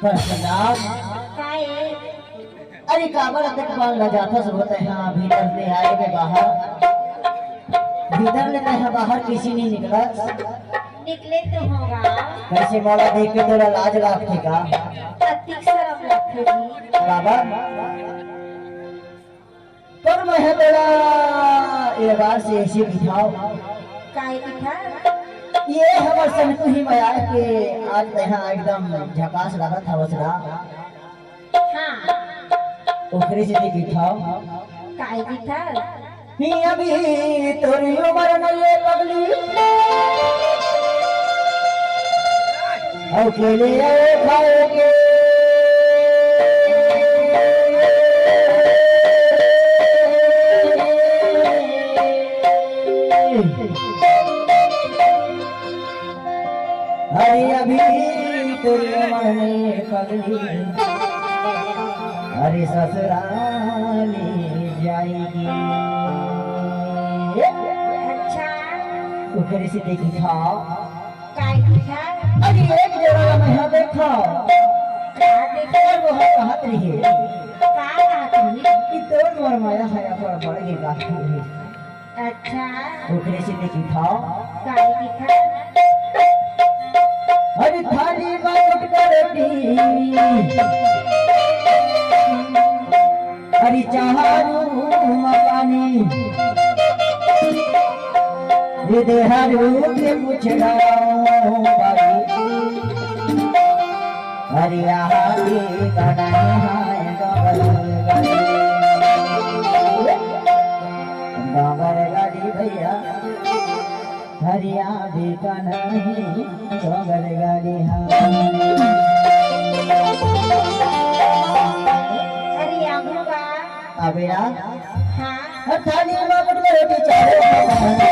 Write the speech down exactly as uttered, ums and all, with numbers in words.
परसुराम। काय? अरे काबर अतेक बार लजाथस हो तैं हा भीतर ले आए में बाहर? भीतर ले तैं हा बाहर किसी नहीं निकलस? निकले तो होगा। कैसे मोला देख के तोला लाज लागथे का? अतिक शरम लगथे जी। काबर? पर मैं हा तोला ये बार से ऐसे बिठाओ। काय बिठा? ये हमर संतु ही मया के आज तैं हा एकदम झकास लगत हवस गा। हाँ। ओकरे से बिठाओ। काय बिठा? ही अभी तोरी उमर नइ हे पगली। अउ केले अउ खाए के। अरे अभी तोरी उमर नइ हे पगली। अरे ससुराल जाएगी। अच्छा। ओकरे से देखी था। काय देखा? अरे एक जोड़ा ला मैं हा देखा। का देखा? अरे वो हा कहत रही है। का कहत रही? कि तोर मोर मया हा अब्बड़ बढ़ गे गा। अच्छा। ओकरे से देखी था। काय देखा? अरे थाली मा गुटका रोटी। अरे चाहरू मा पानी। ये देहारू के पूछना बारी। अरे आहा के गाना है डोंगर गाड़ी। डोंगर गाड़ी भैया। हरिया भी का नहीं डोंगर गाड़ी हाँ। अरे आगू बा। अबे आ। हाँ। हर थाली मा गुटका रोटी चाहे।